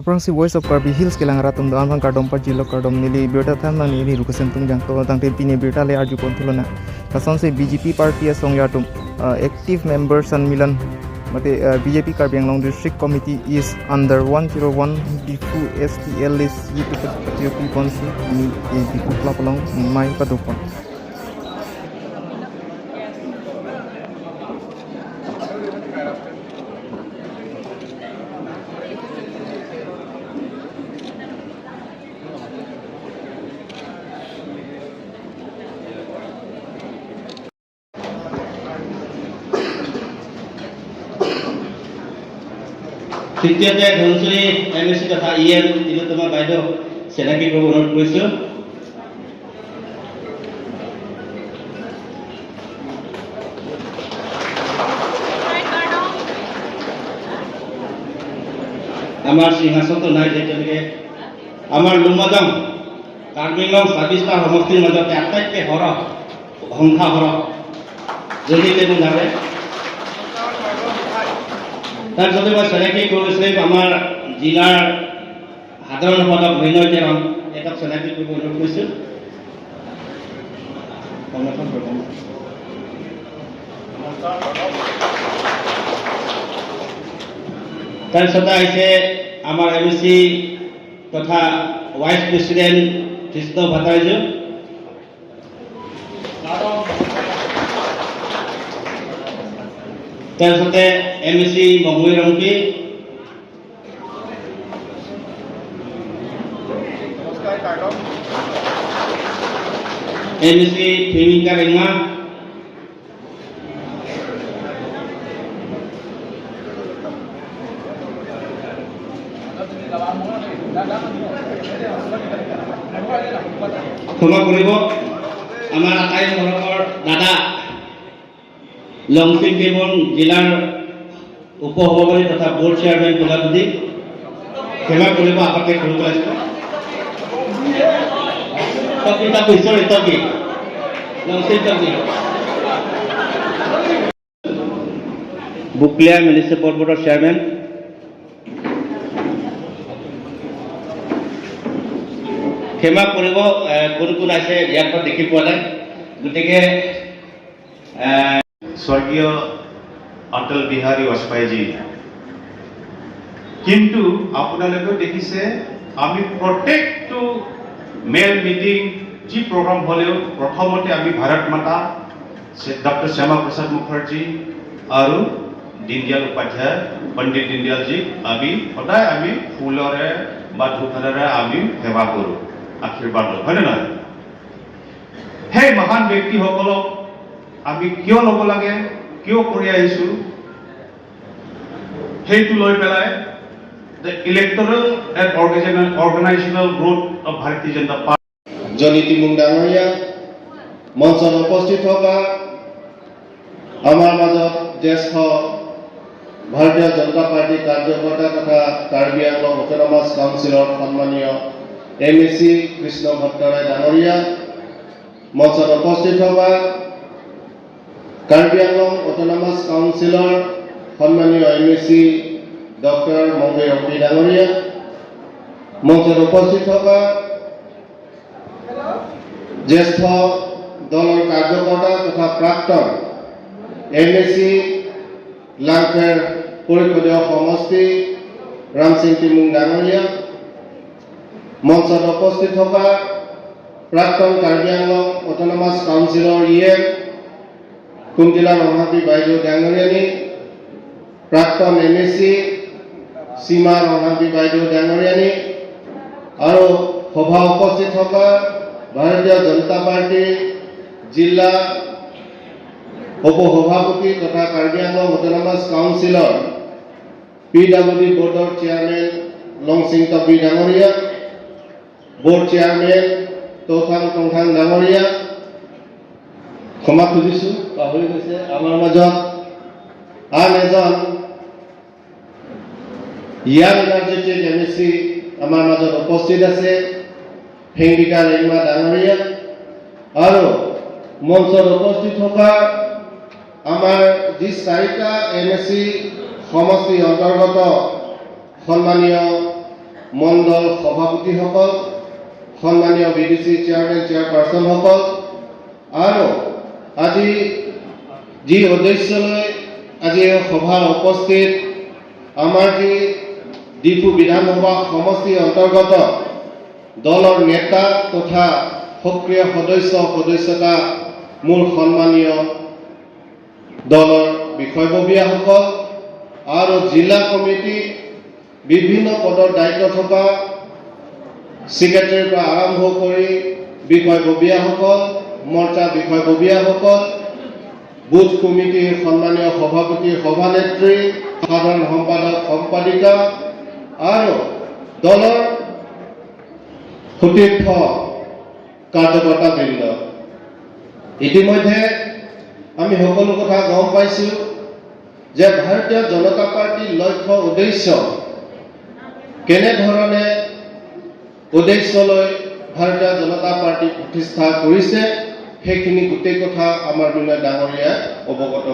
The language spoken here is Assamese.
Prang si Voice of Karbi Hills ke lang ratum do anfang kardom pa jilo kardom nili birta tham na ni rukusen tum jang to tangte pine birta le arju kontulona kason se BJP party song yatum active member Sanmilan mate BJP Karbi Anglong district committee is under 101 Diphu STL list P ponsi ni Diphu club along mai padupon. তৃতীয়তে ধনশিৰি এম এ চি তথা ই এম তিলোত্তমা বাইদেউ চিনাকি কৰিব অনুৰোধ কৰিছোঁ। আমাৰ সিংহাসনটো নাই যেতিয়ালৈকে আমাৰ লুমাজাং কাৰ্বি আংলং 26টা সমষ্টিৰ মাজতে আটাইতকৈ সৰহ সংখ্যা সৰহ যদি তেওঁ নাৰে। তাৰপিছতে মই চিনাকি কৰিছিলোঁ আমাৰ জিলাৰ সাধাৰণ সম্পাদক মৃন্ময় তেৰং, তেখেতক চিনাকি কৰিব অনুৰোধ কৰিছোঁ। সংৰক্ষণ কৰিব। তাৰপিছতে আহিছে আমাৰ এম এ চি তথা ভাইচ প্ৰেচিডেণ্ট কৃষ্ণ ভট্টাচাৰ্য। তাৰপিছতে M A C Mongoi Rongpi. M A C Phemika Rengma. ক্ষমা কৰিব, আমাৰ আটাই মৰমৰ দাদা লংচিং কেৱল জিলাৰ উপ সভাপতি তথা বোৰ্ড চেয়াৰমেন প্ৰজাপতি, ক্ষমা কৰিব, আগতে সৰু পেলাইছোঁ। টকি টকি, চৰি, টকি লংচিং টকি। বুকলিয়া মিউনিচিপাল বোৰ্ডৰ চেয়াৰমেন। ক্ষমা কৰিব, কোন কোন আছে ইয়াৰ পৰা দেখি পোৱা নাই, গতিকে স্বৰ্গীয় অটল বিহাৰী বাজপেয়ীজী। কিন্তু আপোনালোকেও দেখিছে, আমি প্ৰত্যেকটো মেল মিটিং যি প্ৰগ্ৰাম হ'লেও প্ৰথমতে আমি ভাৰত মাতা ডক্টৰ শ্যামা প্ৰসাদ মুখাৰ্জী আৰু দীনদয়াল উপাধ্যায়, পণ্ডিত দীনদয়ালজীক আমি সদায় আমি ফুলৰে বা ধূপেৰে আমি সেৱা কৰোঁ, আশীৰ্বাদ লওঁ, হয়নে নহয়? সেই মহান ব্যক্তিসকলক আমি কিয় ল'ব লাগে, কিয় কৰি আহিছোঁ, সেইটো লৈ পেলাই the electoral and organizational growth of Bharatiya Janata Party. Johnny Timung ডাঙৰীয়া, মঞ্চত উপস্থিত থকা আমাৰ মাজত জ্যেষ্ঠ ভাৰতীয় জনতা পাৰ্টীৰ কাৰ্যকৰ্তা তথা কাৰ্বি আংলং অট'নমাছ কাউন্সিলৰ সন্মানীয় M A C Krishna Bhattarai ডাঙৰীয়া, মঞ্চত উপস্থিত থকা কাৰ্বি আংলং অট'নমাছ কাউন্সিলৰ সন্মানীয় M A C doctor মংগৈ Rongpi ডাঙৰীয়া, মঞ্চত উপস্থিত থকা জ্যেষ্ঠ দলৰ কাৰ্যকৰ্তা তথা প্ৰাক্তন এম এ চি লাংফেৰ পৰিষদীয় সমষ্টি ৰামসিং তিমুং ডাঙৰীয়া, মঞ্চত উপস্থিত থকা প্ৰাক্তন কাৰ্বি আংলং অট'নমাছ কাউন্সিলৰ ই এম কুমজিলা ৰংহাংপি বাইদেউ ডাঙৰীয়ানী, প্ৰাক্তন এম এ চি সীমা ৰংহাংপি বাইদেউ ডাঙৰীয়ানী আৰু সভা উপস্থিত থকা ভাৰতীয় জনতা পাৰ্টীৰ জিলা উপসভাপতি তথা কাৰ্বি আংলং অট'নমাছ কাউন্সিলৰ পি ডাব্লিউ ডি বৰ্ডৰ চেয়াৰমেন লংচিং টপি ডাঙৰীয়া, বৰ্ড চেয়াৰমেন তৌথাং টংথাং ডাঙৰীয়া, ক্ষমা খুজিছোঁ, পাহৰি গৈছে, আমাৰ মাজত আন এজন young energetic M A C আমাৰ মাজত উপস্থিত আছে, ফেংবিকা ৰেংমা ডাঙৰীয়া আৰু মঞ্চত উপস্থিত থকা আমাৰ যি চাৰিটা এম এ চি সমষ্টিৰ অন্তৰ্গত সন্মানীয় মণ্ডল সভাপতিসকল, সন্মানীয় বিডিচি চেয়াৰমেন, চেয়াৰপাৰ্চনসকল আৰু আজি যি উদ্দেশ্যলৈ আজি এই সভাত উপস্থিত আমাৰ যি ডিফু বিধানসভা সমষ্টিৰ অন্তৰ্গত দলৰ নেতা তথা সক্ৰিয় সদস্য সদস্যতা, মোৰ সন্মানীয় দলৰ বিষয়ববীয়াসকল আৰু জিলা কমিটি, বিভিন্ন পদৰ দায়িত্ব থকা ছেক্ৰেটাৰীৰ পৰা আৰম্ভ কৰি বিষয়ববীয়াসকল, মৰ্চা বিষয়ববীয়াসকল, বুথ কমিটিৰ সন্মানীয় সভাপতি, সভানেত্ৰী, সাধাৰণ সম্পাদক, সম্পাদিকা আৰু দলৰ সতীৰ্থ কাৰ্যকৰ্তাবৃন্দ, ইতিমধ্যে আমি সকলো কথা গম পাইছোঁ যে ভাৰতীয় জনতা পাৰ্টীৰ লক্ষ্য উদ্দেশ্য কেনেধৰণে উদ্দেশ্যলৈ ভাৰতীয় জনতা পাৰ্টী প্ৰতিষ্ঠা কৰিছে, সেইখিনি গোটেই কথা আমাৰ বিনয় ডাঙৰীয়াই অৱগত।